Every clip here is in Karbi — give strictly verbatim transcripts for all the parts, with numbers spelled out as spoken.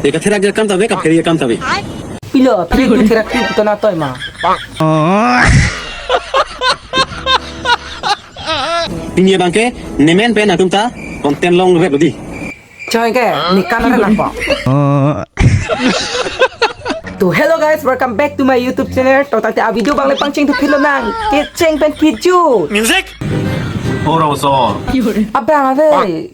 Eka therak je kam ta ave, ka phere je kam ta ave. Pilo, phere tu therak tu kona toi ma. Pini abang ke nemen pen atum ta content long vet di. Choi ke, ne kan re nangpo. To hello guys, welcome back to my YouTube channel. To tangte a video abang le pangcheng tu philo nang. Kecheng pen kiju. Music. Oro so. Abang ave.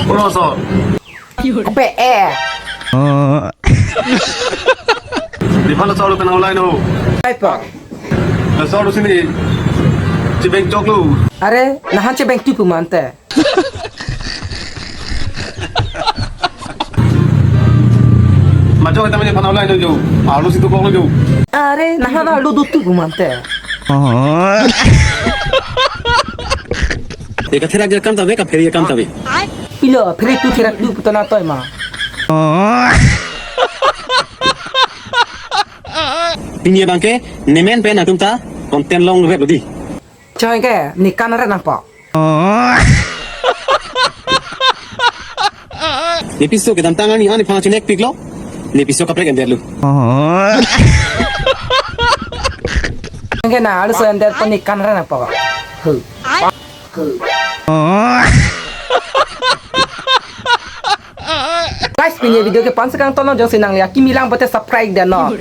Oro so. Be eh. Di pala solo kana ulai no. Ai pa. Na solo sini. Chibeng choklu. Are, nahan chibeng tu pu mante. Majo kita mani phana ulai no jo. Alu situ kok lo jo. Are, nahan alu dutu pu mante. Eka therak je kam ta ave, ka phere je kam ta ave. Pilo, phere tu therak tu kona toi ma. Pini abang ke nemen pen atum ta content long vet di. Choi ke, ne kan re nangpo. Ne piso kedamtang arni ani phana chinek piklo. Ne piso kaprek endet lu. Ke na, alu so endet pon ne kan re nangpo. Hu. Guys, pini video ke pon sekang tono jongsi nangli akimi lang pote subscribe den no.